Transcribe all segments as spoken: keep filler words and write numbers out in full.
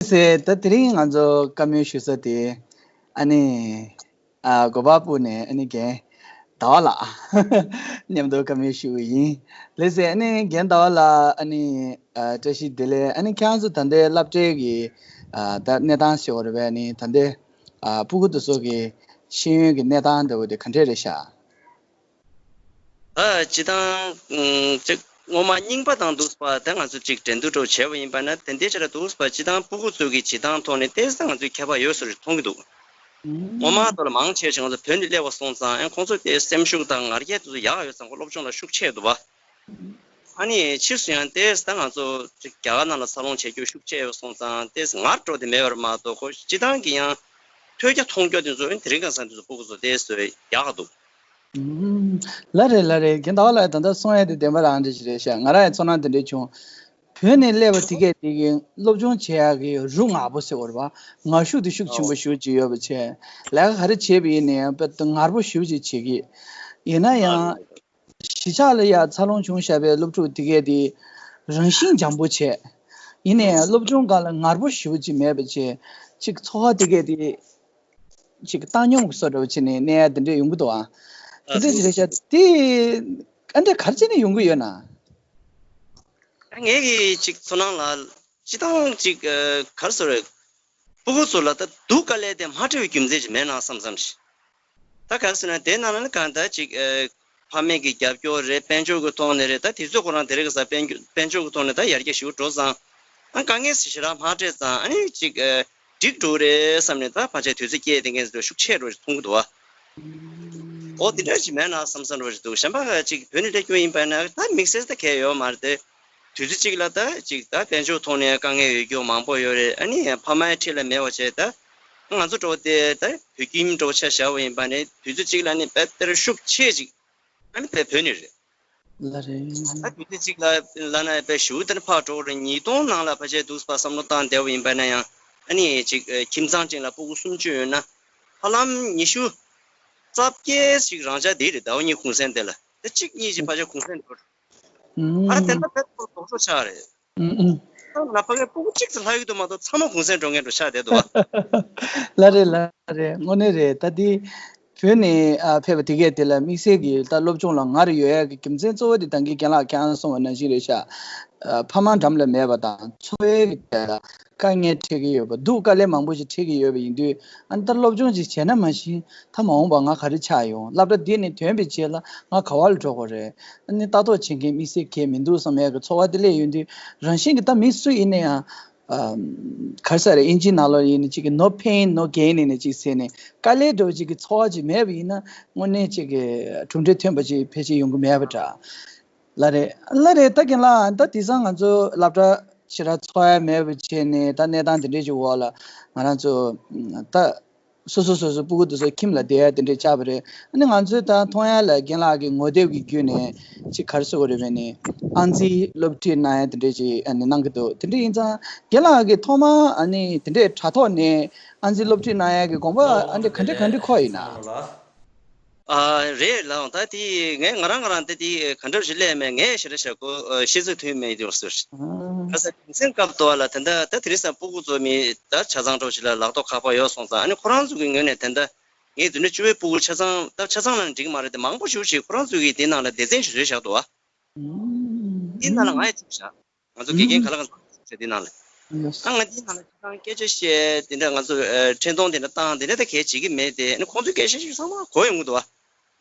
ཚེ་ད་དེ་རིང་ང་ཚོ་བཀའ་མོལ་ཞུ་ས་དེ་ཨ་ནི་ཨ་གོ་པལ་པུར་ནས་ཨ་ནི་རྒན་ཟླ་བ་ལགས་མཉམ་དུ་བཀའ་མོལ་ཞུ་གི་ཡིན། ལགས་སེ། ཨ་ནི་རྒན་ཟླ་བ་ལགས། ཨ་ནི་ཨ་བཀྲ་ཤིས་བདེ་ལེགས། ཨ་ནི་ཁྱེད་རང་ཚོ་ད་ལྟའི་སློབ་གྲྭའི་གི་ཨ་ད་གནས་སྟངས་ཞུ་བ་རེད་པས། ཨ་ནི་ད་ལྟའི་ཨ་སྤུ་གུ་དེ་ཚོ་གི་ཤེས་ཡོན་གྱི་གནས་སྟངས་འདྲ་བོ་དེ་ག་འདྲས་རེད་ཤག་ད་སྤྱི་བཏང་ཨུམ་ཅིག་སྔོན་མ་རྙིང་པ་དང་འདུག་པ་དེ་ང་ཚོ་ཅིག་འགྲན་བསྡུར་འདྲ་བོ་བྱས་པ་ཡིན་པ་ན་དེ་འདྲའི་ཆ་ལ་འདུག་པ། སྤྱི་བཏང་སྤུ་གུ་ཚོ་གི་བྱེད་སྟངས་ཐོག་ནས་ཏོག་ཙམ་ང་ཚོས་ཁྱད་པར་ཡོད་བཟོ་འདྲ་མཐོང་གི་འདུག་སྔོན་མ་དེ་ལ་མང་ཆེ་ཞིག་ང་ཚོ་བོད་ནས་སླེབས་པ་སོང་ཙང་ཨ་ཁོང་ཚོ་དེ་སེམས་ཤུགས་དང་ངར་སྐད་དེ་ཚོ་ཡག་ཡོད་ཙང་ཁོ་སློབ་སྦྱོང་ལ་ཤུགས་ཆེ་འདུག་པ། ཨ་ནི་ཕྱིས་སུ་ཡང་ཏོག་ཙམ་ད་ང་ཚོ་ཅིག་རྒྱ་གར་ནང་ལ་འཚར་ལོངས་བྱེད་རྒྱུ་ཤུགས་ཆེ་ཡོད་སོང་ཙང་ཏོག་ཙམ་ངར་འགྲོ་དེ་མེད་པར་མ་གཏོགས་ཁོ་སྤྱི་བཏང་གི་ཡང་ཐོས་རྒྱ་མཐོང་རྒྱ་དེ་ཚོ་ཨ་ནི་དེ་རིང་ཁ་སང་དེ་ཚོ་སྤུ་གུ་ཚོ་ཏོག་ཙམ་ཡག་ག་འདུག་ཨུམ། ལགས་རེད་ལགས་རེད། རྒན་ཟླ་བ་ལགས་ད་ལྟ་གསུང་ཡ་དེ་བདེན་པ་རང་འདྲ་ཞིག་རེད་ཤག་ང་རང་ཡང་ཚོར་སྣང་དེ་འདྲ་བྱུང་། བོད་ནས་སླེབས་པ་དེ་གས་དེ་གི་སློབ་སྦྱོང་བྱེད་ཡག་གི་རུ་ངར་པོ་ཟེར་བ་རེད་པ། ངར་ཤུགས་དེ་ཤུགས་ཆེན་པོ་ཞེ་པོ་ཅིག་ཡོད་པ་བྱས། ལས་ཀ་ག་རེ་བྱས་པ་ཡིན་ནའི་དཔེ་ངར་པོ་ཞེ་པོ་ཅིག་བྱེད་ཀྱི། ཡིན་ན་ཡང་གཞིས་ཆགས་ལ་ཡ་འཚར་ལོངས་བྱུང་བཞག་པའི་སློབ་ཕྲུག་དེ་གས་དེ་རང་བཞིན་འཇམ་པོ་བྱས། ཡིན་ནའི་སློབ་སྦྱོང་སྒང་ལ་ངར་པོ་ཞེ་པོ་ཅིག་མེད་པ་བྱས། ཅིག་འཚོ་བ་དེ་གས་དེ་ཅིག་བཏང་སྙོམས་ཀྱི་བཟོ་འདྲ་བོ་བྱས་ནས་གནས་ཡ་དེ་འདྲས་ཡོང་གི་འདུག་ཨ། དེ་འདྲས་ཅིག་རེད་ཤག་དེ་ཨ་འདྲས་ག་རེ་བྱས་ནས་ཡོང་གི་ཡོད་ན། ངས་ཀྱི་ཅིག་ཚོར་སྣང་ལ་སྤྱི་བཏང་ཅིག་ག་རེ་ཟེར་རེད། སྤུ་གུ་ཚོ་ལ་ད་སྡུག་དཀའ་ལས་དེ་མ་སྤྲད་པའི་རྒྱུ་མཚན་ཅིག་མེད་ན་བསམ་བསམ་ཞིག་ད་ག་རེ་ཟེར་ན་དེ་ནང་ལ་ནི་གང་ལྟར་ཅིག་ཕ་མེས་ཀྱི་རྒྱབ་སྐྱོར་རེད། དཔལ་འབྱོར་གྱི་ཐོག་ནས་རེད། ད་དུས་ཚོད་ཁོ་རང་དེ་རིང་གི་ས་དཔལ་འབྱོར་དཔལ་འབྱོར་གྱི་ཐོག་ནས་ད་ཡར་རྒྱས་ཞེ་པོ་འགྲོ་ཙང་ཨ་དཀའ་ངལ་ཞེ་དྲག་མ་སྤྲད་ཙང་ཨ་ནི་ཅིག་འགྲིག་འགྲོ་རེད་བསམ་ནས་ད་ཕལ་ཆེར་དུས་ཚོད་སྐྱེལ་བསྡད་མཁན་ཚོ་ཤུགས་ཆེ་འགྲོ་མཐོང་གི་འདུག་བ། འོ་དེ་འདྲ་ཞིག་མེད་ན་བསམ་བསམ་འདྲ་ཞིག་འདུག་གཞན་པ་ཅིག་བོད་ནས་སླེབས་རྒྱུ་ཡིན་པ་ན་ད་དམིགས་བསལ་ད་གལ་ཡོད་མ་རེད་དེ། དུས་ཚོད་གཅིག་ལ་ད་ཅིག་ད་དཔལ་འབྱོར་ཐོག་ནས་དཀའ་ངལ་ཡོད་རྒྱུ་མང་པོ་ཡོད་རེད། ཨ་ནི་ཕ་མའི་འཁྲིས་ལ་མེད་པ་བྱས་ད་ང་ཚོ་འདྲ་བོ་དེ་ད་བོད་ཁྱིམ་འདྲ་བོ་ཆ་བཞག་པ་ཡིན་པ་ནི་དུས་ཚོད་གཅིག་ལ་ནི་དཔེ་དེར་ཤུགས་ཆེ་ཅིག་ཨ་ནི་དཔེ་བོད་ནས་རེད། ལགས་རེད། ད་དུས་ཚོད་གཅིག་ལ་ལ་ན་དཔེ་ཞུ་དེར་ཕར་འགྲོ་རེད། ཉིས་སྟོང་ནང་ལ་ཕལ་ཆེར་འདུག་པ་བསམ་བློ་བཏང་བསྡད་པ་ཡིན་པ་ན་ཡང་ཨ་ནི་ཅིག་ཁྱིམ་ཚང་གཅིག་ལ་སྤུ་གུ་སུམ་ཅུ་ཡོད་ན་ཧ་ལམ་ཉི་ཤུ་རྩ་བརྒྱད་ཞིག་རང་ཅག་དེ་རེད། ཟླ་བ་གཉིས་གུང་སེང་དེ་ལ་ད་གཅིག་གཉིས་ཅིག་ཕལ་ཆེར་གུང་སེང་འགྲོ་རེད། ཨ་ར་དེ་ལ་དཔེ་ལྡོག་ཕྱོགས་ཆགས་རེད། ཨུམ་ཨུམ། ད་ང་ཕ་གིའི་སྤུ་གུ་གཅིག་ཙམ་ལྷག་གི་འདུག་མ་གཏོགས་ཚང་མ་གུང་སེང་འགྲོ་མཁན་འདྲ་ཆགས་བསྡད་འདུག་བ། ལགས་རེད་ལགས་རེད། དངོས་གནས་རེད། ད་འདི་བོད་ནས་ཨ་ཕེབས་པ་དེ་གས་དེ་ལ་དམིགས་བསལ་གྱི་ད་སློབ་སྦྱོང་ལ་ངར་ཡོད་ཡག་གི་རྒྱུ་མཚན་གཙོ་བོ་དེ་ད་གིན་རྒན་ལགས་ཁྱེད་རང་གསུངས་པ་ནང་བཞིན་རེད་ཤག་ཨ་ཕ་མ་འགྲམ་ལ་མེད་པ་དང་འཚོ་བའི་གི་ཐད་ལ་དཀའ་ངལ་འཕྲད་ཀྱི་ཡོད་པ། སྡུག་དཀའ་ལས་མང་པོ་ཞིག་འཕྲད་ཀྱི་ཡོད་པ་ཡིན་དུས་ཨ་ནི་ད་སློབ་སྦྱོང་ཅིག་བྱས་ན་མ་གཞི་ད་མ་འོངས་པ་ང་ག་རེ་ཆགས་ཡོང་། སློབ་གྲྭ་འདི་ནས་ཐོན་པའི་རྗེས་ལ་ང་ག་བ་ལ་འགྲོ་དགོས་རེད། ཨ་ནི་ལྟ་རྟོག་བྱེད་མཁན་དམིགས་བསལ་གང་ཡང་མི་འདུག་བསམ་ཡག་གི་ཚོར་བ་དེ་སླེབས་ཡོང་དུས་རང་བཞིན་གྱི་ད་མི་སུ་ཡིན་ན་ཡང་ཨམ་ག་རེ་ཟེར་རེད། ཨིན་ཇི་ནང་ལོགས་ཡིན་ན་ཅིག་གི་no pain no gain ཡིན་ན་ཅིག་ཟེར་ནས་དཀའ་ལས་འགྲོ་ཅིག་གི་ཚོར་བ་ཅིག་མེད་པ་ཡིན་ན་དངོས་གནས་ཅིག་གི་གྲུབ་འབྲས་ཐོན་པ་ཅིག་ཕལ་ཆེར་ཡོང་གི་མེད་པ་འདྲ། ལགས་རེད་ལགས་རེད། ད་རྒན་ལགས་ད་དེང་སང་ང་ཚོ་སློབ་གྲྭ་ཞེ་དྲག་འཚོགས་ཡ་མེད་པ་བྱས་ནས་ད་གནས་སྟངས་དེ་འདྲས་ཅིག་འོག་ལ་ང་རང་ཚོ་ད། སོ་སོ་སོ་སོ་སྤུ་གུ་དེ་ཚོ་ཁྱིམ་ལ་བསྡད་ཡ་དེ་འདྲས་ཆགས་པ་རེད། ཨ་ནི་ང་ཚོའི་ད་མཐོང་ཡ་ལ་རྒན་ལགས་ཀྱི་ངོ་དེབ་ཀྱི་བརྒྱུད་ནས་ཅིག་ག་རེ་ཟེར་དགོས་རེད་པས་ནི་ཨང་རྩིས་སློབ་ཁྲིད་གནང་ཡ་དེ་འདྲས་ཅིག་ཨ་ནི་གནང་གི་འདུག་དེ་འདྲས་ཡིན་ཙང་རྒན་ལགས་ཀྱིས་ཐོག་མར་ཨ་ནི་དེ་འདྲས་དྲ་ཐོག་ནས་ཨང་རྩིས་སློབ་ཁྲིད་གནང་ཡ་གི་དགོངས་པ་ཨ་འདྲས་ག་འདྲས་ག་འདྲས་འཁོར་ཡིན་ན། ཨ་རེད་ལགས། ད་དེ་ངས་ང་རང་ང་རང་ད་དེ་ག་འདྲ་ཞིག་སླེབས་མེད། ངས་ཞེ་དྲག་བྱ་དགོས་ཤེས་ཚད་ཐོན་མེད་ཡོད་ཟེར། ཨ་ག་ས་གུང་སེང་སྐབས་དུ་བ་ལ་ད་ལྟ་ད་དེ་རིང་སང་སྤུ་གུ་ཚོ་མི་ད་ཆ་ཚང་འགྲོ་ཞིག་ལ་ལག་ཐོག་ཁ་པར་ཡོད་སོང་ཙང་ཨ་ནི་ཁོ་རང་ཚོ་གི་ངོས་ནས་ད་ལྟ་ངས་འཛིན་གྲྭ་བཅུ་པའི་སྤུ་གུ་ཆ་ཚང་ད་ཆ་ཚང་ལ་འགྲིག་མ་རེད་དེ་མང་པོ་ཞིག་ཅིག་ཁོ་རང་ཚོ་གི་དེ་ནང་ལ་སྡེ་ཚན་ཞིག་བཟོས་བཞག་འདུག་བ། དེ་ནང་ལ་ང་ཡང་བཅུག་བཞག་ང་ཚོ་དགེ་རྒན་ག་ལ་གང་ཟེར་དེ་ནང་ལ། ཨ་ང་དེའི་ནང་ལ་ཅི་ཐང་སྐད་ཆ་བཤད་དེ་འདྲ་ང་ཚོ་ཨ་འཕྲིན་གཏོང་དེ་འདྲ་བཏང་དེ་འདྲ་ད་གལ་བྱེད་ཀྱི་མེད་དེ། ཨ་ནི་ཁོང་ཚོའི་སྐད་ཆ་ཞིག་ཚང་མ་གོ་ཡོང་གི་འདུག་བ།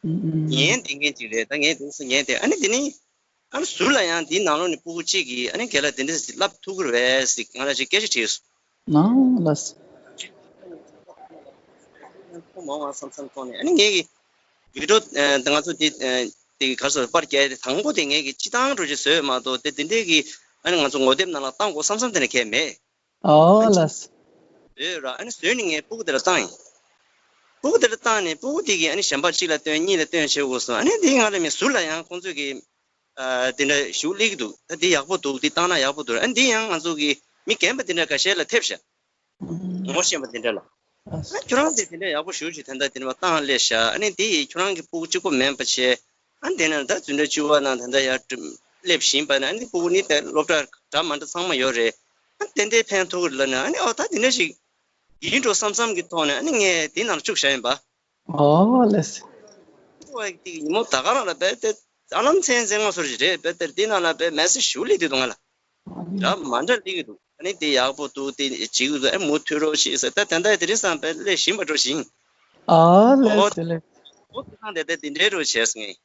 ཉན་དེ་ངན་ཅིག་རེད། ད་ངས་དེ་ཚོ་ཉན་དེ་ཨ་ནི་དེ་ནི་ཨ་ནི་ཟུར་ལ་ཡང་དེའི་ནང་ལོགས་ནས་སྤུ་གུ་གཅིག་གིས་ཨ་ནི་རྒན་ལགས་དེ་འདྲ་ཞིག་བསླབ་ཐུབ་ཀྱི་རེད་པས་ཟེར་ང་ལ་ཅིག་སྐད་ཆ་དྲིས་སོང་། ཨང་ལགས། མང་བ་བསམ་བསམ་ཐོག་ནས་ཨ་ནི་ངས་ཀྱི་བི་ཌི་ཡོ་ཨ་ང་ཚོ་དེ་ཨ་དེ་ག་རེ་ཟེར་པར་རྒྱག་དེ་དང་པོ་དེ་ངས་ཀྱི་སྤྱི་བཏང་འགྲོ་ཅིག་བཟོས་མ་གཏོགས་དེ་དེ་འདྲས་ཀྱི་ཨ་ནི་ང་ཚོ་ངོ་དེབ་ནང་ལ་བཏང་དགོས་བསམ་བསམ་དེ་འདྲ་གང་ཡང་མེད། ཨོ་ལགས། བཟོས་ར་ཨ་ནི་བཟོས་ནས་ངས་སྤུ་གུ་དེ་ལ་བཏང་ཡིན། སྤུ་གུ་དེ་ལ་བཏང་ནས་སྤུ་གུ་དེ་གིས་ཨ་ནི་གཞན་པ་གཅིག་ལ་སྟོན་གཉིས་ལ་སྟོན་བྱེད་དགོས་སོང་། ཨ་ནི་དེ་ང་ལ་མི་ཟུར་ལ་ཡང་ཁོང་ཚོས་ཀྱི་ཨ་དེ་འདྲ་ཞུ་སླེབས་ཀྱི་འདུག་ད་དེ་ཡག་པོ་འདུག་དེ་བཏང་ན་ཡག་པོ་འདུག་ཨ་ནི་དེ་ཡང་ང་ཚོ་གི་མི་རྒན་པ་དེ་འདྲ་འགའ་ཤས་ལ་ཐེབས་ཤག་ངོ་ཤེས་པ་དེ་འདྲ་ལ། ཨ་ཁྱོད་རང་ཚོས་དེ་འདྲ་ཡག་པོ་ཞེ་པོ་ཅིག་ད་ལྟ་དེ་འདྲ་བཏང་སླེབས་ཤག་ཨ་ནི་དེ་ཡིས་ཁྱོད་རང་གི་སྤུ་གུ་གཅིག་པོ་མིན་པ་བྱས། ཨ་ནི་དེ་ནས་ད་འཛིན་གྲྭ་བཅུ་པ་ནང་ད་ལྟ་ཡར་སླེབས་བཞིན་པ་ན་ཨ་ནི་སྤུ་གུ་ནི་ད་སློབ་གྲྭ་འདྲ་མི་འདྲ་ཚང་མ་ཡོད་རེད། ཨ་ཏན་ཏན་ཕན་ཐོགས་ཀྱི་ལབ་ནས། ཨ་ནི་ཨོ་ད་དེ་འདྲ་ཞིག་ཡིན་འགྲོ་བསམ་བསམ་གྱི་ཐོག་ནས། ཨ་ནི་ངས་དེ་ནང་བཅུག་བཞག་ཡིན་པ། ཨོ་ལེས། ཨོ་དེ་ཉིན་མོ་ད་ག་རང་ལ་བས་དེ་ཨ་ལམ་ཚན་ཚན་ང་སོར་ཞིག་རེད། བས་དེ་དེ་ནང་ལ་བས་མེ་སེ་ཇི་ཞུ་ལི་དེ་དུ་ང་ལ་འདྲ་མ་འདྲ་ལི་གི་འདུག་ཨ་ནི་དེ་ཡག་པོ་འདུག་དེ་བྱེད་ཀྱི་འདུག་ཨ་མུ་མཐུད་རོགས་བྱེད་ཟེར། ད་དེ་འདྲ་དེ་རིང་སང་བས་ལས་ཞིམ་པ་འགྲོ་ཞིང་། ཨོ་ལེས་ལེས། ཨོ་དེ་སང་དེ་དེ་དེ་འདྲའི་རོགས་བྱས་ངས།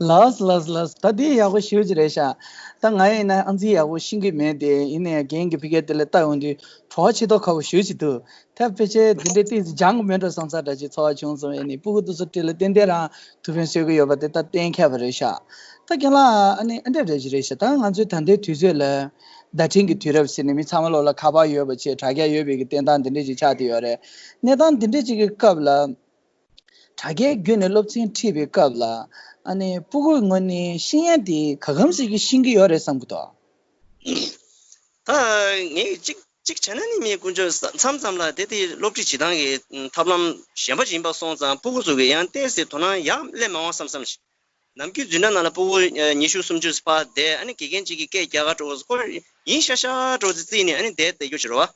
ལགས་ལགས་ལགས། ད་འདི་ཡག་པོ་ཞེ་པོ་ཅིག་རེད་ཤག་ད་ང་ཡིན་ན་ཨང་རྩིས་ཡག་པོ་ཤེས་ཀྱི་མེད་དེ། ཡིན་ནའི་རྒན་གྱི་ཕ་གིར་དེ་ལ་ལྟ་ཡོང་དུས་གྲོགས་ཆེ་མདོག་ཁ་པོ་ཞེ་པོ་ཅིག་འདུག་ད་ཕལ་ཆེར་འདི་འདྲའི་ཏོག་ཙམ་སྦྱང་དགོས་མེད་འགྲོ་བསམ་ས་འདྲ་ཅིག་ཚོར་བ་བྱུང་སོང་། ཡིན་ནའི་སྤུ་གུ་དེ་ཚོ་དེ་ལ་ཏན་ཏན་རང་ཐུགས་ཕན་གསོས་ཀྱི་ཡོད་པ་དེ་ད་གཏན་འཁེལ་བ་རེད་ཤག་ད་རྒན་ལགས། ཨ་ནི་ཨ་འདྲ་རེད་ཅིག་རེད་ཤག་ད་ང་ཚོའི་ད་ལྟའི་དུས་ཚོད་ལ་བརྡ་འཕྲིན་གྱི་དུས་རབས་ཟེར་ནས་མི་ཚང་མ་ལོག་ལ་ཁ་པར་ཡོད་པ་བྱས། དྲ་རྒྱ་ཡོད་པའི་གི་བསྟན་སྟངས་འདི་འདྲ་ཅིག་ཆགས་བསྡད་ཡོད་རེད། གནས་སྟངས་འདི་འདྲ་ཅིག་གི་སྐབས་ལ། དྲ་རྒྱའི་བརྒྱུད་ནས་སློབ་ཚན་ཁྲིད་པའི་སྐབས་ལ། ཨ་ནི་སྤུ་གུའི་ངོས་ནས་ཤེས་ཡོན་དེ་ག་གམ་ཞིག་གིས་ཤེས་ཀྱི་ཡོད་རེད་བསམ་གྱི་འདུག་ད་ངས་གཅིག་གཅིག་བྱས་ན་ནི་མི་དཀོན་མཆོག་མཚམས་མཚམས་ལ་དེ་དེ་སློབ་ཁྲིད་བྱེད་སྟངས་ཀྱི་ཐབས་ལམ་གཞན་པ་ཞིག་ཡིན་པ་སོང་ཙང་། སྤུ་གུ་ཚོ་གི་ཡང་ཏོག་ཙམ་དོ་སྣང་ཡར་སླེབས་མ་འོང་བསམ་བསམ་ཞིག་ནམ་རྒྱུན་འཛིན་གྲྭ་ནང་ལ་སྤུ་གུ་ཉི་ཤུ་སུམ་ཅུ་ཕར་བསྡད། ཨ་ནི་དགེ་རྒན་གཅིག་གིས་སྐད་རྒྱག་ག་འགྲོ་དགོས་ཁོ་ཡིན་ཤག་ཤག་འགྲོ་ཙི་ཙི་ནས་ཨ་ནི་བསྡད་བསྡད་རྒྱུ་བྱེད་རོགས།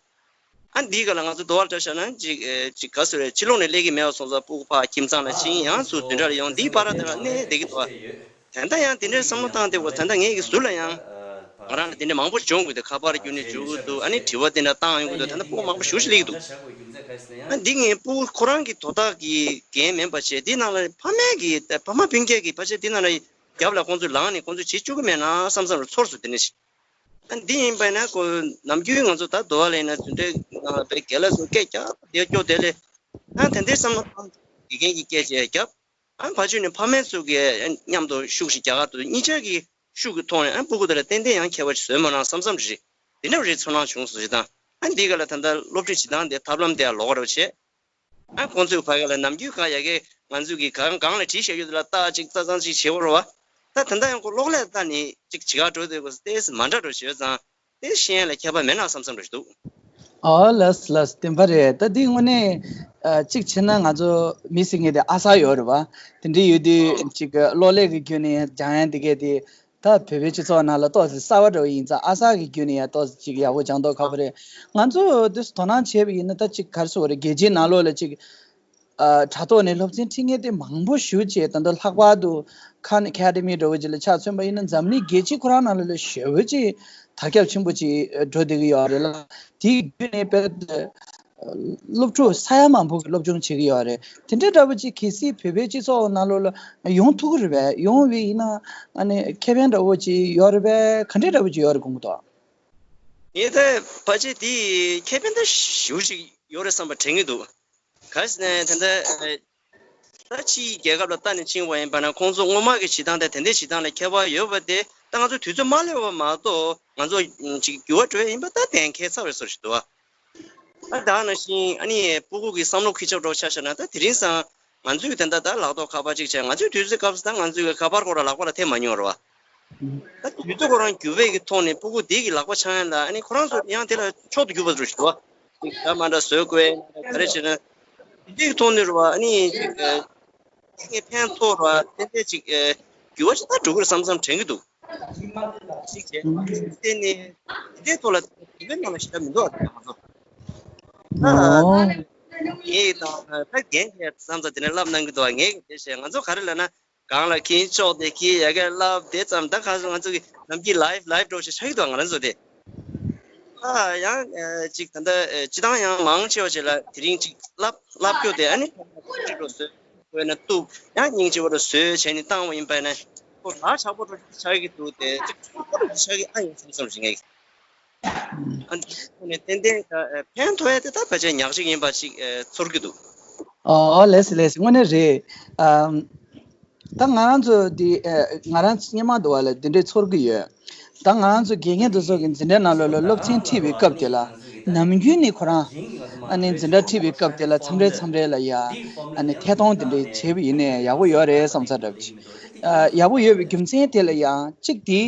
ཨ་འདིའི་སྒང་ལ་ང་ཚོ་འདུག་བ་ལྟ་བྱས་ན་ཅིག་ཨེ་ཅིག་ག་ཟེར་རེད། ཕྱི་ལོགས་ནས་སླེབས་ཀྱི་མེད་པ་སོང་ཙང་སྤུ་གུ་ཕར་ཁྱིམ་ཚང་ལ་ཕྱིན། ཡང་ཚུར་འཛིན་གྲྭ་ལ་ཡོང་། འདིའི་བར་དེ་ལ་གནས་བསྡད་ཀྱི་འདུག་བ། ད་ལྟ་ཡང་དེ་འདྲའི་བསམ་བློ་བཏང་བསྡད་དགོས། ད་ལྟ་ངེད་ཀྱི་ཟུར་ལ་ཡང་ང་རང་ལ་དེ་འདྲའི་མང་པོ་བྱུང་གི་འདུག་ཁ་པར་བརྒྱུད་ནས་འཇུག་གི་འདུག་ཨ་ནི་དྲི་བ་དེ་འདྲ་བཏང་ཡོང་གི་འདུག་ད་ལྟ་སྤུ་གུ་མང་པོ་ཞེ་པོ་ཅིག་སླེབས་ཀྱི་འདུག་ཨ་འདི་ངས་སྤུ་གུ་ཁོ་རང་གི་དོ་བདག་གི་འགན་མིན་པ་བྱས། དེ་ནང་ལ་ཕ་མས་ཀྱི་ཕ་མ་སྤུན་ཀྱག་གིས་ཕལ་ཆེར་དེ་ནང་ལ་རྒྱབ་ལ་ཁོང་ཚོས་ལངས་ནས་ཁོང་ཚོས་བྱེད་བཅུག་གི་མེད་ན་བསམ་བསམ་རུ་ཚོར་སོང་། དེ་ནས་ཤི། ཨ་འདི་ཡིན་པ་ན་ཁོ་ནམ་རྒྱུན་ང་ཚོ་ད་འདུག་བ་ལ་ཡིན་ན་འཛིན་གྲྭའི་ནང་ལ་བའི་རྒན་ལགས་ཚོ་སྐད་རྒྱག་བསྡད་སྐྱོ་དེ་ལས། ཨ་དེ་འདྲའི་བསམ་བློ་བཏང་། དགེ་རྒན་གྱིས་སྐད་ཆ་རྒྱབ། ཨ་ཕར་ཕྱོགས་ནས་ཕ་མ་ཚོ་གིས་མཉམ་དུ་ཤུགས་ཤིག་རྒྱག་ག་འདུག་གཉིས་ཆ་གི་ཤུགས་ཀྱི་ཐོག་ནས་ཨ་སྤུ་གུ་དེ་ལ་ཏན་ཏན་ཡང་ཁྱད་པར་ཞིག་བཟོས་མ་གནང་བསམ་བསམ་རེད། དེ་འདྲ་རེད་ཚོར་སྣང་བྱུང་སོང་། བྱེད་སྟངས་ཨ་འདི་ག་ལ་ད་ལྟ་སློབ་ཁྲིད་བྱེད་སྟངས་དེ་ཐབས་ལམ་དེ་ལ་ལོགས་ཀ་རེ་བྱས། ཨ་ཁོང་ཚོའི་ཕ་གི་ལ་ནམ་རྒྱུན་ག་ཡ་གི་ང་ཚོས་གི་གང་གང་ལ་བྲིས་བཞག་ཡོད་དེ་ལ་ཏག་ཅིག་ཙག་ཙག་ཅིག་བྱེད་དགོས་རེད་བ། ད་ད་ལྟ་ཡང་ཁོ་གློག་ཀླད་ལྟ་ནས་ཅིག་བྱེད་ག་འགྲོ་དེ་གོ་ཏོག་ཙམ་མ་འདྲ་འགྲོ་བྱས་ཙང་། དེ་ཤེས་ཡོན་ལ་ཁྱད་པར་མེད་ན་བསམ་བསམ་རེ་འདུག་ཨོ་ལགས་ལགས། བདེན་པ་རེད། ད་འདི་དངོས་གནས་ཨ་གཅིག་བྱས་ན་ང་ཚོ་མི་ཟེར་མཁན་དེ་ཨ་གསར་ཡོད་རེད་བ། དེ་འདྲ་ཡོད་དུས་ཅིག་གློག་ཀླད་ཀྱི་བརྒྱུད་ནས་སྦྱང་ཡ་འདི་གས་དེ་ད་བོད་པའི་སྤྱི་ཚོགས་ནང་ལ་ཏོག་ཙམ་གསར་བ་འདྲ་བོ་ཡིན་ཙང་། ཨ་གསར་གྱི་བརྒྱུད་ནས་ཡ་ཏོག་ཙམ་ཅིག་ཡག་པོ་སྦྱང་མདོག་ཁ་པོ་རེད། ང་ཚོ་དེ་དོ་སྣང་བྱས་པ་ཡིན་ན་ད་ཅིག་ག་རེ་ཟེར་དགོས་རེད། རྒྱལ་སྤྱིའི་ནང་ལོགས་ལ་ཅིག་ཨ་དྲ་ཐོག་ནས་སློབ་ཚན་ཁྲིད་མཁན་དེ་མང་པོ་ཞེ་པོ་ཅིག་ད་ལྟ་ལྷག་པར་དུ་ཁཱན་ཨེ་ཀ་ཌི་མི་འདྲ་བོ་ཅིག་ལ་ཆ་མཚོན་པ་ཡིན་ན། འཛམ་གླིང་རྒྱལ་སྤྱི་ཁོ་རང་ནང་ལ་ལ་ཞེ་པོ་ཅིག་དར་ཁྱབ་ཆེན་པོ་ཅིག་འགྲོ་བསྡད་ཀྱི་ཡོད་རེད་ལ། དེའི་བརྒྱུད་ནས་དཔེ་སློབ་ཕྲུག་ས་ཡ་མང་པོ་གིས་སློབ་སྦྱོང་བྱེད་ཀྱི་ཡོད་རེད། དེ་འདྲ་འདྲ་བོ་ཅིག་གལ་སྲིད་བོད་པའི་སྤྱི་ཚོགས་ནང་ལོགས་ལ་ཡོང་ཐུབ་ཀྱི་རེད་པས། ཡོང་བ་ཡིན་ན་ཨ་ནི་ཁེ་ཕན་འདྲ་བོ་ཅིག་ཡོད་རེད་པས། ག་འདྲ་འདྲ་བོ་ཅིག་ཡོད་རེད་དགོངས་ཀྱི་འདུག་ངས་ད་ཕལ་ཆེར་དེ་ཁེ་ཕན་ད་ཞེ་པོ་ཅིག་ཡོད་རེད་བསམ་པ་དྲན་གྱི་འདུག་ག་རེ་ཟེར་ན་ད་ལྟ་ཨ་ད་ཕྱིའི་རྒྱལ་ཁབ་ལ་ལྟ་ནས་ཕྱིན་པ་ཡིན་པ་ན་ཁོང་ཚོ་སྔོན་མ་གི་བྱེད་སྟངས་དང་ད་ལྟའི་བྱེད་སྟངས་ལ་ཁྱད་པར་ཡོད་པ་དེ། ད་ང་ཚོ་དུས་ཚོད་མ་སླེབས་པ་མ་གཏོགས་ང་ཚོ་ཅིག་འགྱུར་བ་འགྲོ་ཡ་ཡིན་པ་ད་གཏན་འཁེལ་ཚར་བའི་བཟོ་ཞིག་འདུག་ཨ། ད་ད་ནང་བཞིན་ཨ་ནི་སྤུ་གུ་གི་བསམ་བློ་འཁྱེར་ཕྱོགས་འདྲ་བོ་ཆ་བཞག་ན། ད་དེ་རིང་སང་ང་ཚོས་ད་ལྟ་ད་ལག་ཐོག་ཁ་པར་གཅིག་བྱས། ང་ཚོའི་དུས་ཚོད་སྐབས་སུ་ད་ང་ཚོས་ཁ་པར་ཁོ་རང་ལག་པ་ལ་ཐེབས་མ་མྱོང་རེད་བ། ད་དུས་ཚོད་ཁོ་རང་འགྱུར་བའི་གི་ཐོག་ནས་སྤུ་གུ་དེ་གི་ལག་པ་འཆང་ཡ་ལ་ཨ་ནི་ཁོ་རང་ཚོ་ཡང་དེ་ལ་ཕྱོགས་སུ་གྱུར་པ་འདྲ་ཞིག་འདུག་བ། ཅིག་ད་མ་འདྲ་བཟོ་དགོས་ག་རེ་བྱས་ན། དེ་འདྲའི་གི་ཐོག་ནས་རེད་བ། ཨ་ནི་ཅིག་ཨ་ཅིག་ངས་ཕན་ཐོགས་རེད་བ། ཏན་ཏན་ཅིག་ཨ་འགྱུར་བ་ཞིག་ད་འགྲོ་གི་རེད་བསམ་བསམ་དྲན་གྱི་འདུག་ཅིག་བྱས་དེ་ནས་དེ་འདྲའི་ཐོག་ལ་དེ་འདྲའི་ནང་ལ་ཞེ་དྲག་མི་འདུག་ཨ། ད་ང་ཚོ་ད་ངས་དང་ད་རྒན་གྱིས་བསམ་ཚུལ་དེ་འདྲ་ལབ་གནང་གི་འདུག་ཨ། ངས་དེ་བྱས་ང་ཚོ་ག་རེ་ལབ་ན། གང་ལ་ཁྱེད་ཕྱོགས་དེ་ཁྱེད་ཡ་གི་ལབ་དེ་ཙམ། ད་ག་ཚོད་ང་ཚོ་གི་ནམ་རྒྱུན་ལའིབ་ལའིབ་འགྲོ་ཞིག་ཆགས་ཀྱི་འདུག་ང་རང་ཚོ་དེ། ཨ་ཡང་ཨ་ཅིག་ད་ལྟ་ཨ་སྤྱི་བཏང་ཡང་མང་ཆེ་བ་ཞིག་ལ་དེ་རིང་ཅིག་ལབ་ལབ་རྒྱུ་དེ། ཨ་ནི་ཅིག་རོ་བཟོས་དགོས་ན་གཏུབ། ཡང་སྙིང་རྗེ་བོ་རོ་བཟོས་བྱས་ནས་བཏང་བ་ཡིན་པ་ན་ཁོ་ར་ཆགས་པོ་འགྲོ་ཆགས་ཀྱི་འདུག་དེ་ཅིག་ཆགས་པོ་འགྲོ་ཆགས་ཀྱི་ཨ་ཡིན་བསམ་བསམ་ཞིག་ངས། ཨ་ནི་ཏན་ཏན་ད་ཕན་ཐོགས་ཡ་དེ་ད་ཕལ་ཆེར་ཉག་གཅིག་ཡིན་པ་ཞིག་ཚོར་གྱི་འདུག་ཨོ་ལགས་ལགས། དངོས་གནས་རེད། ཨ་ད་ང་རང་ཚོ་འདི་ཨ་ང་རང་སྔོན་མ་དུ་བ་ལ་འདི་འདྲའི་ཚོར་གྱི་ཡོད། ད་ང་རང་ཚོ་དགེ་རྒན་དེ་ཚོ་གི་འཛིན་གྲྭའི་ནང་ལོགས་ལ་སློབ་ཚན་ཁྲིད་པའི་སྐབས་དེ་ལ་ནམ་རྒྱུན་ནས་ཁོ་རང་ཨ་ནི་འཛིན་གྲྭ་ཁྲིད་པའི་སྐབས་དེ་ལ་མཚམས་རེ་མཚམས་རེ་ལ་ཡ་ཨ་ནི་ཐད་གཏོང་འདི་འདྲའི་བྱས་པ་ཡིན་ནའི་ཡག་པོ་ཡོད་རེད་བསམ་ས་འདྲ་པོ་ཅིག་ཨ་ཡག་པོ་ཡོད་པའི་རྒྱུ་མཚན་དེ་ལ་ཡང་གཅིག་དེ།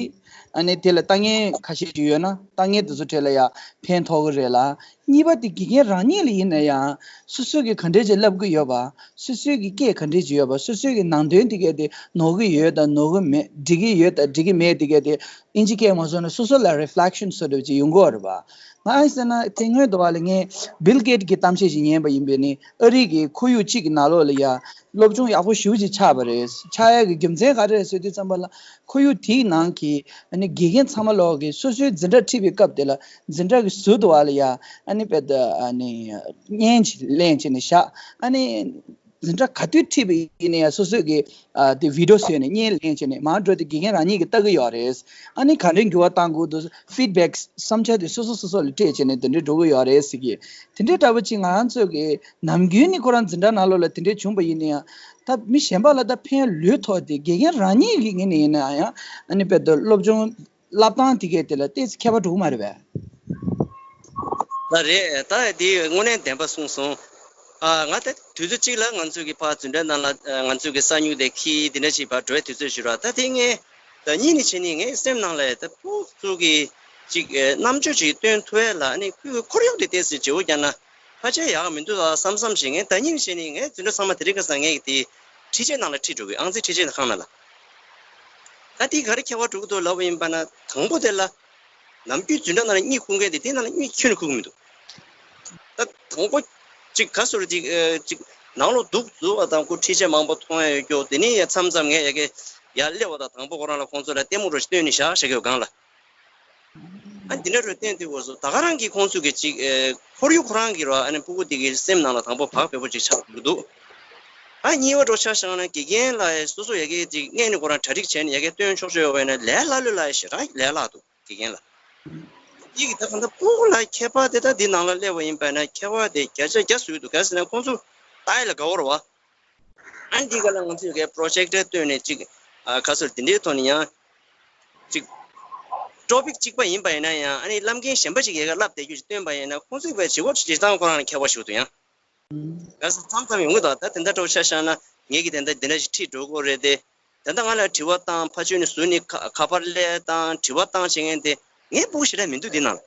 ཨ་ནི་དེ་ལ་ལྟ་ངན་ཁ་ཤས་ཅིག་ཡོད་ན་ལྟ་ངན་དེ་ཚོ་གྲས་ལ་ཡང་ཕན་ཐོགས་ཀྱི་རེད་ལ། གཉིས་པ་དེ་དགེ་རྒན་རང་ཉིད་ལ་ཡིན་ན་ཡང་སོ་སོས་ཀྱི་ག་འདྲས་ཅིག་བསླབ་ཀྱི་ཡོད་པ། སོ་སོས་ཀྱི་སྐད་ག་འདྲས་ཅིག་ཡོད་པ། སོ་སོས་ཀྱི་ནང་དོན་དེ་གས་དེ་ནོར་གྱི་ཡོད་དང་ནོར་གྱི་མེད། འགྲིག་གི་ཡོད་དང་འགྲིག་གི་མེད་དེ་གས་དེ་ཨིན་ཇི་སྐད་མ་སོང་ན་སོ་སོ་ལ་རི་ཕི་ལེག་ཤན་བཟོ་འདྲ་ཅིག་ཡོང་གི་ཡོད་རེད་པ། ང་ཨེ་ཟེར་ན་དེ་སྔོན་དུ་བ་ལ་ངས་བིལ་གེ་ཊི་གི་གཏམ་བཤད་ཅིག་ཉན་པ་ཡིན་པས་ནི། ཨ་རི་གི་ཁོར་ཡུག་གཅིག་གི་ནང་ལོགས་ལ་ཡ་སློབ་སྦྱོང་ཡག་པོ་ཞེ་པོ་ཅིག་ཆགས་པ་རེད། ཆགས་ཡག་གི་རྒྱུ་མཚན་ག་རེ་རེད་ཟེར་དུས་ཙམ་པ་ལ། ཁོར་ཡུག་དེའི་ནང་གི་ཨ་ནི་དགེ་རྒན་ཚང་མ་ལོག་གིས་སོ་སོའི་འཛིན་གྲྭ་ཁྲིད་པའི་སྐབས་དེ་ལ་འཛིན་གྲྭ་གི་ཟུར་དུ་བ་ལ་ཡ་ཨ་ནི་དཔེ་ད་ཨ་ནི་བརྙན་ཅིག་ལེན་བྱས་ནས་བཞག་ཨ་ནི་འཛིན་གྲྭ་ག་དུས་ཁྲིད་པ་ཡིན་ན་ཡང་སོ་སོས་ཀྱི་ཨ་དེ་བི་ཌི་ཡོ་བཟོས་ནས་བརྙན་ལེན་བྱས་ནས་མར་འགྲོ་དུས་དགེ་རྒན་རང་ཉིད་ཀྱིས་ལྟ་གི་ཡོད་རེད། ཨ་ནི་ག་འདྲའི་འགྱུར་བ་བཏང་དགོས་འདུག་ཕི་ཌི་བེག་བསམ་འཆར་དེ་སོ་སོ་སོ་སོ་ལ་སྤྲད་བྱས་ནས་དེ་འདྲའི་འགྲོ་གི་ཡོད་རེད་ཟེར་གི། དེ་འདྲའི་འདྲ་པོ་ཅིག་ང་རང་ཚོ་གི་ནམ་རྒྱུན་ནས་ཁོ་རང་འཛིན་གྲྭ་ནང་ལོགས་ལ་དེ་འདྲའི་བྱུང་པ་ཡིན་ན་ཡང་། ད་མི་གཞན་པ་ལ་ད་ཕན་ལོས་ཐོགས་ཏེ་དགེ་རྒན་རང་ཉིད་ཀྱི་ངོས་ནས་ཡིན་ན་ཡང་ཨ་ནི་དཔེ་ད་སློབ་སྦྱོང་བསླབ་སྟངས་དེ་གས་དེ་ལ་ཏོག་ཙམ་ཁྱད་པར་འགྲོ་གི་མ་རེད་པས། ད་རེད། ད་དེ་དངོས་གནས་བདེན་པ་གསུངས་སོང་། ཨ་ང་ད་དུས་ཚོད་གཅིག་ལ་ང་ཚོ་གི་ཕར་འཛིན་གྲྭ་ནང་ལ་ང་ཚོ་གི་ས་སྨྱུག་དེ་འཁྱེར་དེ་འདྲ་ཞིག་ཕར་འགྲོ་བའི་དུས་ཚོད་ཞིག་རག་ད་དེ་ངས་ད་གཉིས་ནས་བྱས་ནས་ངའི་སེམས་ནང་ལ་ད་ཕྲུ་གུ་ཚོ་གི་ཅིག་རྣམ་དཔྱོད་ཅིག་སྟོན་ཐུབ་ཡ་ལ་ཨ་ནི་ཁོའི་ཁོར་ཡུག་དེ་ཏོག་ཙམ་བརྗེ་བོ་བརྒྱབ་ན་ཕལ་ཆེར་ཡག་མི་འདུག་ད་བསམ་བསམ་ཞིག་ངས་ད་གཉིས་ནས་བྱས་ནས་ངའི་འཛིན་གྲྭ་ཚང་མ་དེ་རིང་ཁ་སང་ངས་དེ་འཁྲིད་ཆས་ནང་ལ་ཁྲིད་འགྲོ་གི། ཨང་རྩིས་འཁྲིད་ཆས་ནང་ཁང་ནང་ལ། ད་དེ་ག་རེ་ཁྱད་པར་འགྲོ་གི་འདུག་ལབ་པ་ཡིན་པ་ན་དང་པོ་དེ་ལ་ནམ་རྒྱུན་འཛིན་གྲྭ་ནང་ལ་གཉིད་ཁུག་མཁན་དེ་དེ་ནང་ལ་གཉིད་ཁྱོན་ནས་ཁུག་གི་མི་འདུག་ད་དང་པོ་གཅིག་ག་ཟེར་ཅིག་ཨ་ཅིག་ནང་ལོགས་འདུག་འཛུལ་བ་དང་ཁོ་འཁྲིད་ཆས་མང་པོ་མཐོང་ཡ་ཡོད་སྐྱོ། དེ་ནས་ཡ་མཚམས་མཚམས་ངས་ཡ་གི་ཡར་སླེབས་པ་དང་དང་པོ་ཁོ་རང་ལ་ཁོང་ཚོ་ལ་ལྟད་མོ་རོ་ཞིག་སྟོན་ནས་བཞག་བཞག་གི་ཡོད་སྒང་ལ། ཨ་འདི་འདྲ་རུ་བསྟན་དུས་སྐབས་སུ་ད་ག་རང་གི་ཁོང་ཚོ་གི་ཅིག་ཨེ་ཁོར་ཡུག་ཁོ་རང་གི་རོ་ཨ་ནི་ཕྲུ་གུ་དེ་གི་སེམས་ནང་ལ་དང་པོ་བག་ཕེབས་པོ་ཅིག་ཆགས་འགྲོ་གི་འདུག་ཨ་གཉིས་པ་འགྲོ་ཆ་བཞག་ན་དགེ་རྒན་ལ་སོ་སོ་ཡ་གི་ཅིག་སྔས་ནས་ཁོ་རང་གྲ་སྒྲིག་བྱས་ནས་ཡ་གི་སྟོན་ཆོག་ཆོག་ཡོད་པ་ཡིན་ན་ལས་སླ་ལོས་སླ་ཡ་ཞེ་དྲག་ལས་སླ་འདུག་དགེ་རྒན་ལ། དེ་གི་ད་གང་ལྟར་ཕྲུ་གུ་ལ་ཁྱད་པར་དེ་ད་འདི་ནང་ལ་སླེབས་པ་ཡིན་པ་ན་ཁྱད་པར་དེ་བརྒྱ་ཆ་བརྒྱ་བཟོས་འདུག་ག་ཟེར་ན་ཁོང་ཚོ་ལྟ་ཡ་ལ་དགའ་བོ་རེད་བ། ཨ་ནི་འདི་ག་ལ་ང་ཚོས་གའི་པྲོ་ཇེག་ཊར་བཏོན་ནས་ཅིག་ཨ་ཁ་སོར་འདི་འདྲའི་ཐོག་ནས་ཡང་ཅིག་ཊོ་པིག་གཅིག་པ་ཡིན་པ་ཡིན་ན་ཡང་ཨ་ནི་བསླབ་མཁན་གཞན་པ་ཅིག་ཡ་ག་བསླབ་བསྡད་རྒྱུ་ཞིག་བཏོན་པ་ཡིན་ན་ཁོང་ཚོས་བས་བྱེད་སྒོ་བྱེད་སྟངས་ཁོ་རང་ལ་ཁྱད་པར་ཞིག་འདུག་ཡང་། ང་ཚོ་མཚམས་མཚམས་ཡོང་གི་འདུག་ད་དེ་འདྲ་འདྲ་བོ་ཆ་བཞག་ན་ངེད་ཀྱིས་དེ་འདྲ་འདི་འདྲ་ཞིག་ཁྲིད་འགྲོ་དགོས་རེད་དེ། དེ་འདྲ་ང་ལ་དྲི་བ་བཏང་ཕར་ཕྱོགས་ནས་ཟུར་ནས་ཁ་ཁ་པར་སླེབས་བཏང་དྲི་བ་བཏང་བྱེད་མཁན་དེ་ངའི་སྤུ་གུ་ཞེ་དྲག་མི་འདུག་འདི་ནང་ལ།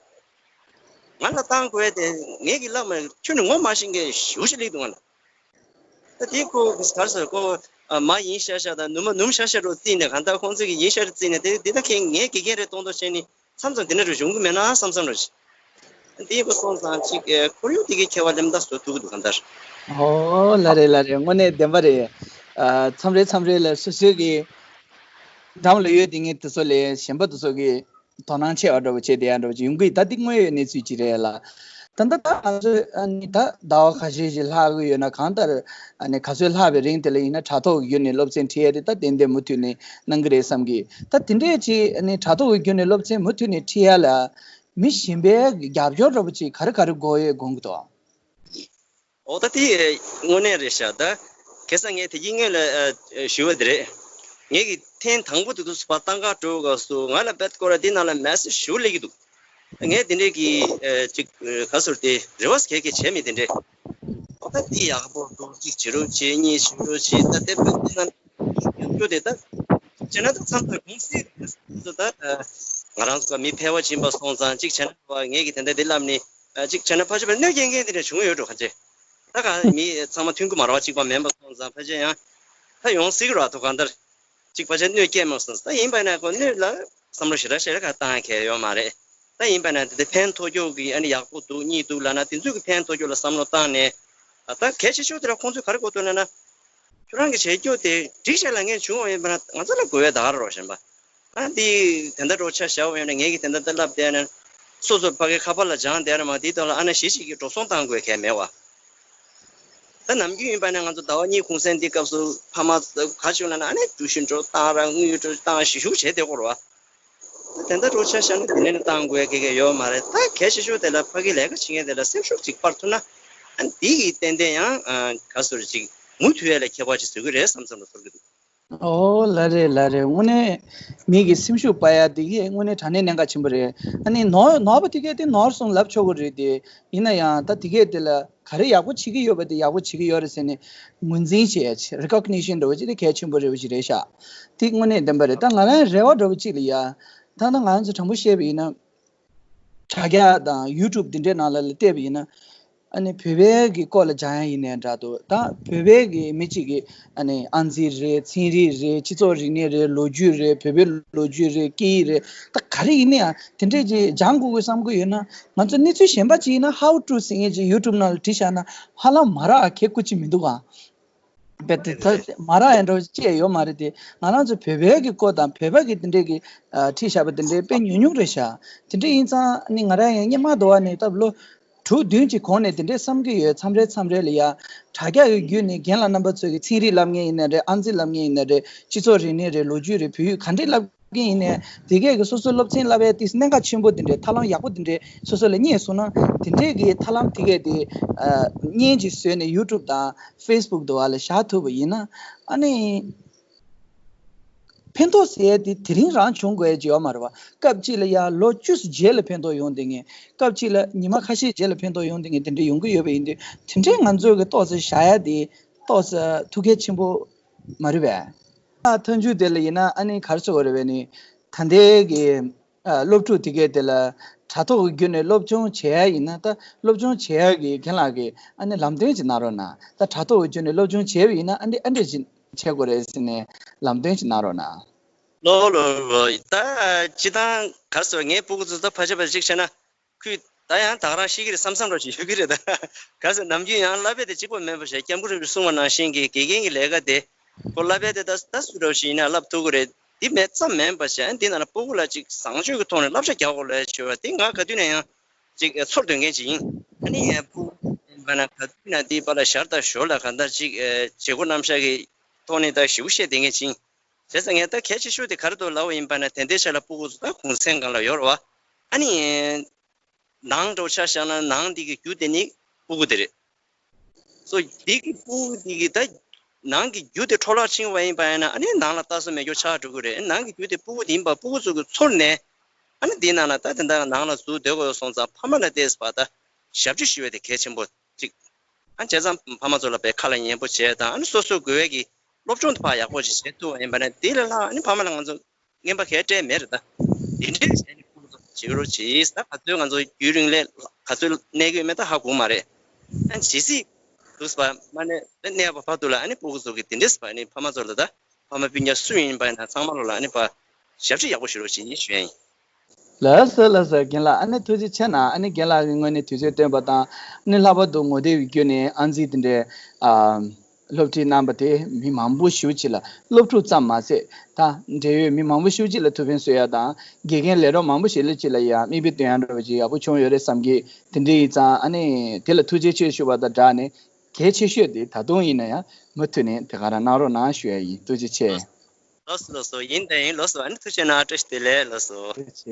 ང་ལ་བཏང་དགོས་དེ་ངེད་ཀྱིས་བསླབ་མ་ཁྱོན་ནས་ངོ་མ་ཤེས་མཁན་ཞེ་པོ་ཞིག་སླེབས་འདུག་ང་ལ། ད་དེ་ཁོ་ག་རེ་ཟེར་ཁོ་མ་ཡིན་ཤག་ཤག་དང་ནུ་མ་ནུམ་ཤག་ཤག་རུ་བརྩིས་ནས་གང་ལྟར་ཁོང་ཚོས་ཀྱི་ཡིན་ཤག་རུ་བརྩིས་ནས་དེ་འདི་ད་ཁྱེད་ངའི་དགེ་རྒན་རེད་མཐོང་མཐོང་བྱས་ནས་མཚམས་མཚམས་དེ་འདྲ་རུ་བྱུང་གི་མེད་ན་བསམ་བསམ་རུ་ཞིག་འདི་ཡིན་པ་སོང་ཙང་ཅིག་ཨེ་ཁོར་ཡུག་དེ་གའི་ཁྱད་པར་ལེམ་ད་བཟོ་ཐུབ་ཀྱི་འདུག་གང་ལྟར། ཨོ་ལ་རེད་ལ་རེད། དངོས་གནས་བདེན་པ་རེད། ཨ་མཚམས་རེ་མཚམས་རེ་ལ་སོ་སོའི་གི་འགྲམ་ལ་ཡོད་དེ་ངས་དེ་ཚོ་ལས་གཞན་པ་དེ་ཚོ་གི་དོ་སྣང་ཆེ་བ་འདྲ་པོ་བྱས་བསྡད་ཡ་འདྲ་པོ་ཅིག་ཡོང་གི། ད་འདི་དངོས་ཡོད་གནས་ཚུལ་ཅིག་རེད་ལ། ད་ལྟ་ད་ང་ཚོས་ཨ་ནི་ད་ཟླ་བ་ཁ་ཤས་ཤིག་ལྷག་གི་ཡོད་ན་གང་ལྟར་ཨ་ནི་ག་ཚོད་ལྷག་པའི་རིང་དེ་ལ་ཡིན་ན་དྲ་ཐོག་གི་བརྒྱུད་ནས་སློབ་ཚན་ཁྲིད་ཡ་དེ་ད་ཏན་ཏན་མུ་མཐུད་ནས་གནང་གི་རེད་བསམ་གི། ད་དེ་འདྲས་ཅིག་ཨ་ནི་དྲ་ཐོག་གི་བརྒྱུད་ནས་སློབ་ཚན་མུ་མཐུད་ནས་ཁྲིད་ཡ་ལ་མི་གཞན་པའི་རྒྱབ་སྐྱོར་འདྲ་པོ་ཅིག་ག་རེ་ག་རེ་དགོས་ཡོད་དགོངས་ཀྱི་འདུག་འོ་ད་དེ་དངོས་གནས་རེད་ཤག་ད་ཁ་སང་ངས་དེ་གི་སྔོན་ལ་ཨ་ཞུས་པ་དེ་རེད། ངེད་ཀྱི་ཐེངས་དང་པོ་དེ་དུས་སུ་ཕར་ཏང་ཁ་འགྲོ་སྐབས་སུ་ང་ལ་རྦད་སྐོར་ར་དེ་ནང་ལ་མེ་སེ་ཇི་ཞུ་སླེབས་ཀྱི་འདུག་ངས་དེ་འདྲས་ཀྱི་ཨ་ཅིག་ག་ཟེར་དེ་རི་ཝར་སི་གས་གས་བྱས་མེད་དེ་འདྲས། འོ་ད་དེ་ཡག་པོ་འདུག་གཅིག་བྱེད་རོགས་བྱེད། གཉིས་བྱེད་རོགས་བྱེད། ད་དེ་བུ་དེ་ན་ཡག་པོ་དེ་ད་བྱས་ན་ད་མཚམས་མཚམས་གུང་སེང་ད་ང་རང་ཚོ་མི་ཕལ་བ་ཕྱིན་པ་སོང་ཙང་གཅིག་བྱས་ན་ངེད་ཀྱི་དེ་འདྲ་དེ་ལབ་ནས། ཨ་གཅིག་བྱས་ན་ཕལ་ཆེར་གནོད་སྐྱེལ་མཁན་དེ་འདྲ་བྱུང་ཡོད་འགྲོ་ག་ཅེ། ད་ག་མི་ཚང་མ་མཐུན་གི་མ་རེད་བ། གཅིག་པ་མིན་པ་སོང་ཙང་ཕལ་ཆེར་ཡང་ད་ཡོང་སྲིད་གི་རེད་བ། ཐོག་གང་ལྟར་གཅིག་ཕལ་ཆེར་གནོད་སྐྱེལ་མ་སོང་ཙང་ད་ཡིན་པ་ན་ཁོ་གནོད་ལ་བསམ་བློ་ཞེ་དྲག་ཞེ་དྲག་ག་བཏང་ཡ་གལ་ཡོད་མ་རེད། ད་ཡིན་པ་ན་དེ་ཕན་ཐོགས་རྒྱུ་གི་ཨ་ནི་ཡག་པོ་འདུག་གཉིས་འདུག་ལབ་ན་དེ་ཚོ་གི་ཕན་ཐོགས་རྒྱུ་ལ་བསམ་བློ་བཏང་ནས། ད་གལ་ཆེ་ཤོས་དེ་ལ་ཁོང་ཚོས་ག་རེ་དགོས་འདུག་ལབ་ན། ཁྱོད་རང་གི་བྱེད་རྒྱུ་དེ་འགྲིག་བྱས་ལ་ངས་བྱུང་བ་ཡིན་པ་ན་ང་ཚོ་ལ་དགོས་པའི་ད་ག་རེ་རོགས་གཞན་པ། ཨ་འདི་དེ་འདྲ་འགྲོ་ཆ་བཞག་པ་ཡིན་ན་ངས་ཀྱི་དེ་འདྲ་འདི་ལབ་བསྡད་ན། སོ་སོ་ཕ་གི་ཁ་པར་ལ་སྦྱངས་བསྡད་ར་མ་འདིའི་ཐོག་ལ་ཨ་ན་གཞི་ཞིག་གི་འགྲོ་སོང་བཏང་དགོས་གལ་མེད་བ། ད་ནམ་རྒྱུན་ཡིན་པ་ན་ང་ཚོ་ཟླ་བ་གཉིས་གུང་སེང་འདི་སྐབས་སུ་ཕ་མ་ག་བྱུང་ན་ན་ཨ་ནི་ཀྲུའུ་ཤིན་འགྲོ་བཏང་ར་དངུལ་འགྲོ་བཏང་ཞུ་ཞུ་བྱས་བསྡད་དགོས་རེད་བ། དེ་འདྲ་འགྲོ་ཆ་བཞག་ན་དེ་ནས་ནི་བཏང་དགོས་ཀྱི་ཡོད་མ་རེད། ད་གལ་ཆེ་ཤོས་དེ་ལ་ཕ་གི་ལས་ཀ་བྱེད་མཁན་དེ་ལ་སེམས་ཤུགས་ཅིག་སྤར་ཐུབ་ན། ཨ་འདི་གིས་ཏན་ཏན་ཡང་ག་ཟེར་ཅིག་མུ་མཐུད་ཡ་ལ་ཁྱད་པར་ཅིག་བཟོ་གི་རེད་བསམ་བསམ་ལ་ཚོར་གི་འདུག་ཨོ་ལ་རེད་ལ་རེད། དངོས་གནས་མི་གི་སེམས་ཤུགས་སྤར་ཡ་དེ་གས་དངོས་གནས་དྲང་གནས་གནད་འགག་ཆེན་པོ་རེད། ཨ་ནི་ནོར་ནོར་བ་དེ་གས་དེ་ནོར་སོང་ལབ་ཆོག་གི་རེད་དེ། ཡིན་ན་ཡང་ད་དེ་གས་དེ་ལ། ག་རེ་ཡག་པོ་བྱེད་ཀྱི་ཡོད་པ་དེ་ཡག་པོ་བྱེད་ཀྱི་ཡོད་རེད་ཟེར་ནས་ངོས་འཛིན་བྱེད་ཡ་ཆེ། རི་ཀོག་ནི་ཤན་འདྲ་བོ་ཅིག་དེ་གལ་ཆེན་པོ་རེད་བ་ཅིག་རེད་ཤག་དེ་དངོས་གནས་བདེན་པ་རེད། ད་ང་རང་རེ་བ་འདྲ་བོ་ཅིག་ལ་ཡ། ད་ནི་ང་ཚོ་དྲང་པོ་བཤད་པ་ཡིན་ན། དྲ་རྒྱ་དང་ཡུ་ཊུབ་འདི་འདྲའི་ནང་ལ་བལྟས་པ་ཡིན་ན། ཨ་ནི་བོད་པའི་གི་སྐོར་ལ་སྦྱང་ཡ་ཡིན་ནའི་འདྲ་འདུག་ད་བོད་པའི་གི་མི་གཅིག་གི་ཨ་ནི་ཨང་རྩིས་རེད། ཚན་རིག་རེད། སྤྱི་ཚོགས་རིག་གནས་རེད། ལོ་རྒྱུས་རེད། བོད་པའི་ལོ་རྒྱུས་རེད། སྐད་ཡིག་རེད། ད་ག་རེ་ཡིན་ན་ཡང་དེ་འདྲས་ཅིག་སྦྱང་དགོས་དགོས་བསམ་གི་ཡོད་ན། ང་ཚོ་གནས་ཚུལ་གཞན་པ་ཅིག་ཡིན་ན། ཧའོ་ཊུ་ཟེར་མཁན་ཅིག་ཡུ་ཊུབ་ནང་ལ་བྲིས་བཞག་ན། ཧ་ལམ་མ་རག་ཁེ་ཀུ་ཅི་མི་འདུག་ག་བས་དེ་ད་མ་རག་ཡ་འདྲ་བོ་ཅི་ཡང་ཡོད་མ་རེད་དེ། ང་རང་ཚོ་བོད་པའི་གི་སྐོར་དང་བོད་པ་གི་དེ་འདྲའི་གི་ཨ་བྲིས་བཞག་པ་དེ་འདྲའི་དཔེ་ཉུང་ཉུང་རེད་ཤག་དེ་འདྲ་ཡིན་ཙང་ནི་ང་རང་ཡང་སྔོན་མ་དུ་བ་ནས་སྟབས་ལོ་དྲུག་བདུན་གྱི་གོང་ནས་དེ་འདྲའི་བསམ་གི་ཡོད། མཚམས་རེ་མཚམས་རེ་ལ་ཡ་དྲ་རྒྱ་གི་བརྒྱུད་ནས་རྒན་ལགས་རྣམ་པ་ཚོ་གི་ཚན་རིག་བསླབ་མཁན་ཡིན་ན་རེད། ཨང་རྩིས་བསླབ་མཁན་ཡིན་ན་རེད། སྤྱི་ཚོགས་རིག་གནས་རེད། ལོ་རྒྱུས་རེད། བོད་ཡིག་ག་འདྲས་བསླབ་མཁན་ཡིན་ནའི་དེ་གས་ཀྱི་སོ་སོའི་སློབ་ཚན་བསླབ་ཡ་དེ་གནད་འགག་ཆེན་པོ་དེ་འདྲའི་ཐབས་ལམ་ཡག་པོ་དེ་འདྲའི་སོ་སོ་ལ་རྙེད་སོང་ན། དེ་འདྲའི་གི་ཐབས་ལམ་དེ་གས་དེ་ཨ་བརྙན་ཅིག་བཟོས་ནས་ཡུ་ཊུབ་དང་ཕེ་སི་བུག་དུ་བ་ལ་བཞག་ཐུབ་པ་ཡིན་ན། ཨ་ནི་ཕན་ཐོགས་ཟེར་ཡ་དེ་དེ་རིང་རང་བྱུང་དགོས་ཡ་ཅིག་ཡོད་མ་རེད་བ། སྐབས་གཅིག་ལ་ཡ་ལོ་བཅུ་ཙམ་རྗེས་ལ་ཕན་ཐོགས་ཡོང་བསྡད་མཁན། སྐབས་གཅིག་ལ་ཉི་མ་ཁ་ཤས་རྗེས་ལ་ཕན་ཐོགས་ཡོང་བསྡད་མཁན་དེ་འདྲ་ཡོང་གི་ཡོད་པ་ཡིན་དུས། དེ་འདྲའི་ང་ཚོ་གི་ཏོག་ཙམ་བཞག་ཡ་དེ་ཏོག་ཙམ་ཐུགས་གལ་ཆེན་པོ་མ་རེད་པས། ཨ་མཐའ་མཇུག་དེ་ལ་ཡིན་ན་ཨ་ནི་ག་རེ་ཟེར་དགོས་རེད་པས་ནི། ད་ལྟའི་གི་ཨ་སློབ་ཕྲུག་དེ་གས་དེ་ལ་དྲ་ཐོག་གི་བརྒྱུད་ནས་སློབ་སྦྱོང་བྱེད་ཡ་ཡིན་ན། ད་སློབ་སྦྱོང་བྱེད་ཡ་གི་རྒན་ལགས་ཀྱིས་ཨ་ནི་ལམ་སྟོན་ཅིག་གནང་རོགས་གནང་། ད་དྲ་ཐོག་གི་བརྒྱུད་ནས་སློབ་སྦྱོང་བྱས་པ་ཡིན་ན་ཨ་འདྲ་ཨ་འདྲ་ཅིག་བྱེད་དགོས་རེད་ཟེར་ནས་ལམ་སྟོན་ཅིག་གནང་རོགས་གནང་། ལོ་ལོ་ལོ། ད་སྤྱིར་བཏང་ག་རེ་ཟེར། ངའི་སྤུ་གུ་ཚོ་ད་ཕལ་ཆེར་ཕལ་ཆེར་གཅིག་བྱས་ན། ཁོས་ད་ཡང་ད་ག་རང་ཤེས་ཀྱི་རེད་བསམ་བསམ་འདྲ་ཞིག་ཡོད་ཀྱི་རེད། ད་ག་ཟེར། ནམ་རྒྱུན་ཡང་བསླབ་པ་དེ་གཅིག་པ་མིན་པ་བྱས། སྐྱབས་མགོན་རིན་པོ་ཆེས་གསུངས་པ་ནང་བཞིན་གྱི་དགེ་རྒན་གྱི་ལས་ཀ་དེ། ཁོ་བསླབ་པ་དེ་ད་ད་སུ་འདྲ་ཞིག་ཡིན་ན་བསླབ་ཐུབ་ཀྱི་རེད། འདི་མེད་ཙམ་མིན་པ་བྱས། འདི་ནང་ལ་སྤུ་གུ་ལ་ཅིག་བཟང་སྤྱོད་ཀྱི་ཐོག་ནས་བསླབ་བྱ་རྒྱག་དགོས་ལབ་ཞུ་བ་དེ་ང་ག་དུས་ནས་ཡང་ཅིག་ཚོར་སྡོད་མཁན་ཅིག་ཡིན། ཨ་ནི་ཡང་སྤུ་གུ་ཡིན་པ་ན་ག་དུས་ན་འདི་པ་ལ་ཞར་དང་ཞོར་ལ་གང་ལྟར་ཅིག་བྱེད་སྒོ་རྣམ་གཞག་གི་ཐོག་ནས་ད་ཞིབ་པོ་བཤད་བསྡད་མཁན་ཅིག་ཡིན། བྱས་ཙང་ངས་ད་གལ་ཆེ་ཤོས་དེ་ག་རེ་འདུག་ལབ་པ་ཡིན་པ་ན། དེ་འདྲའི་ཆ་ལ་སྤུ་གུ་ཚོ་ད་གུང་སེང་སྒང་ལ་ཡོད་རེད་བ། ཨ་ནི་ནང་འགྲོ་ཆ་བཞག་ན་ནང་འདི་གི་རྒྱུ་དེ་ནི་སྤུ་གུ་དེ་རེད། སོ་འདི་གི་སྤུ་གུ་འདི་གི་ད་ནང་གི་རྒྱུ་དེ་འཕྲོ་བརླག་ཕྱིན་པ་ཡིན་པ་ཡིན་ན། ཨ་ནི་ནང་ལ་ལྟ་ས་མེད་རྒྱུ་ཆགས་འགྲོ་གི་རེད། ནང་གི་རྒྱུ་དེ་སྤུ་གུ་དེ་ཡིན་པ་སྤུ་གུ་ཚོ་གི་ཚོར་ནས། ཨ་ནི་འདི་ནང་ལ་ད་དེ་འདྲ་ནང་ལ་ཟུག་སྡོད་དགོས་སོང་ཙང་ཕ་མ་ལ་བལྟས་པ་ད་ཞབས་ཕྱི་ཞུ་བ་དེ་གལ་ཆེན་པོ་གཅིག་ཨ་བྱས་ཙང་ཕ་མ་ཚོ་ལ་དཔེ་ཁ་ལ་ཉན་པོ་བྱས་དང་། ཨ་ནི་སོ་སོའི་དགོས་ཡས་ཀྱི་སློབ་སྦྱོང་དེ་ཕར་ཡག་པོ་ཞིག་བྱེད་ཐུབ་པ་ཡིན་པ་ན། དེ་ལས་ལྷག་ཨ་ནི་ཕ་མ་ལ་ང་ཚོ་རྔན་པ་གས་སྤྲད་མེད་རེད། ད་དེ་འདྲས་བྱས་ནས་ཁོང་ཚོ་བྱེད་རོགས་གྱིས། ད་ག་ཚོད་ང་ཚོ་རྒྱུན་རིང་ལས་ག་ཚོད་གནས་ཀྱི་ཡོད་མེད་ད་ཧ་གོ་མ་རེད། ཨ་ཇི་སྲིད་དུས་པ་མ་གནས་གནས་པ་བར་དུ་ལ། ཨ་ནི་སྤུ་གུ་ཚོ་གི་དེ་འདྲས་པ་ནི་ཕ་མ་ཚོ་ལ་ད། ཕ་མ་སྤུན་ཀྱག་སུ་ཡིན་པ་ཡིན་ན་ཚང་མ་ལོ་ལ་ཨ་ནི་ཕར་ཞབས་ཕྱི་ཡག་པོ་ཞུ་རོགས་བྱེད་ཉེས་ཞུ་ཡ་ཡིན། ལགས་སོ་ལགས་སོ། རྒན་ལགས་ཨ་ནི་ཐུགས་རྗེ་ཆེ་གནང་། ཨ་ནི་རྒན་ལགས་ཀྱི་ངོས་ནས་དུས་ཚོད་བཏོན་པ་དང་། ཨ་ནི་ལྷག་པར་དུ་ངོ་དེབ་བརྒྱུད་ནས་ཨང་རྩིས་དེ་འདྲའི་ཨ་སློབ་ཁྲིད་གནང་བ་དེ་མི་མང་པོ་ཞེ་པོ་ཅིག་ལ། སློབ་ཕྲུག་ཙམ་མ་ཟད་ད་འབྲེལ་ཡོད་མི་མང་པོ་ཞེ་པོ་ཅིག་ལ་ཐུགས་ཕན་གསོས་ཡ་དང་། དགེ་རྒན་ལས་རོགས་མང་པོ་ཞིག་ལ་ཅིག་ལ་ཡང་མིག་དཔེ་སྟོན་ཡ་འདྲ་བ་ཅིག་ཡག་པོ་བྱུང་ཡོད་རེད་བསམ་གི། དེ་འདྲ་ཡིན་ཙང་ཨ་ནི་དེ་ལ་ཐུགས་རྗེ་ཆེ་ཞུ་བ་དང་སྦྲགས་ནས། གལ་ཆེ་ཤོས་དེ་ད་དུང་ཡིན་ན་ཡང་མུ་མཐུད་ནས་དེ་ག་རང་གནང་རོགས་གནང་ཞུ་ཡ་ཡིན། ཐུགས་རྗེ་ཆེ། ལགས་སོ་ལགས་སོ། ཡིན་དང་ཡིན། ལགས་སོ། ཨ་ནི་ཐུགས་རྗེ་གནང་། བཀྲ་ཤིས་བདེ་ལེགས། ལགས་སོ། ཐུགས་རྗེ་ཆེ།